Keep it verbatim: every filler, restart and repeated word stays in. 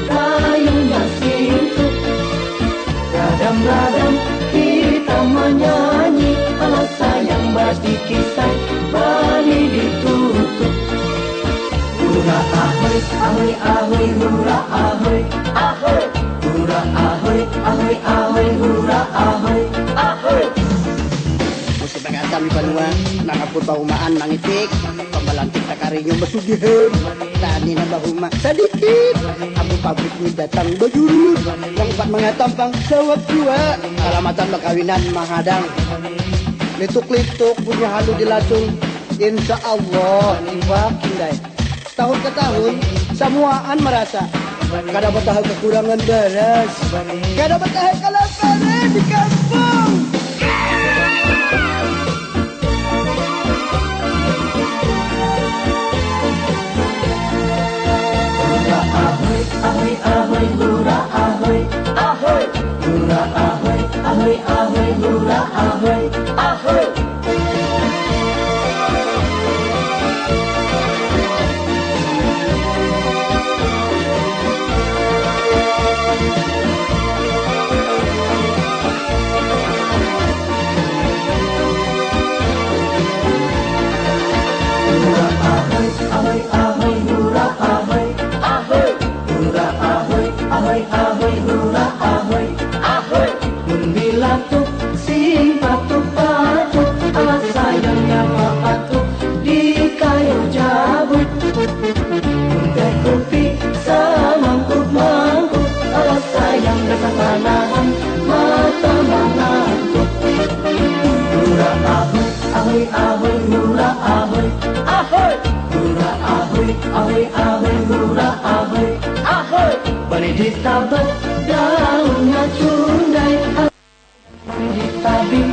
Kayunya sintuk. Radam-radam kita menyanyi. Alah sayang badikisai, bani ditutup. Hura ahoy, ahoy, ahoy, hura ahoy, ahoy. Hura ahoy, ahoy, ahoy, hura ahoy, ahoy. Musim pangatan di banua, nang apun paumaan mangitik, pambalantik takarinyum basugihan. Tani nambah uma sadikit, amun pabrik ni datang bajurut, nang umpat mangatampang sawat jua, kalamatan bakawinan mahadang. Lituk-lituk punya halu dilasung, insya Allah iwak indai. Tahun ke tahun, samuaan marasa kada bataha kekurangan baras, kada bataha kalaparan di kampung. Hura ahoy, ahoy, ahoy, hura ahoy, ahoy. Hura ahoy, ahoy, ahoy, hura ahoy, ahoy. Hura ahoy, ahoy, ahoy, hura ahoy, ahoy. Hura ahoy, ahoy, ahoy, hura ahoy, ahoy. Mun bilatuk sing patuk-patuk, alah sayangnya mapatuk di kayu jabut. Mun teh kupi samangkuk-mangkuk, alah sayang dasar panahan mata mangantuk. Hura ahoy, ahoy, ahoy, hura ahoy, ahoy. Hura ahoy, ahoy, ahoy, hura ahoy, ahoy. Bari ditabat daunnya cundai. Bari ditabing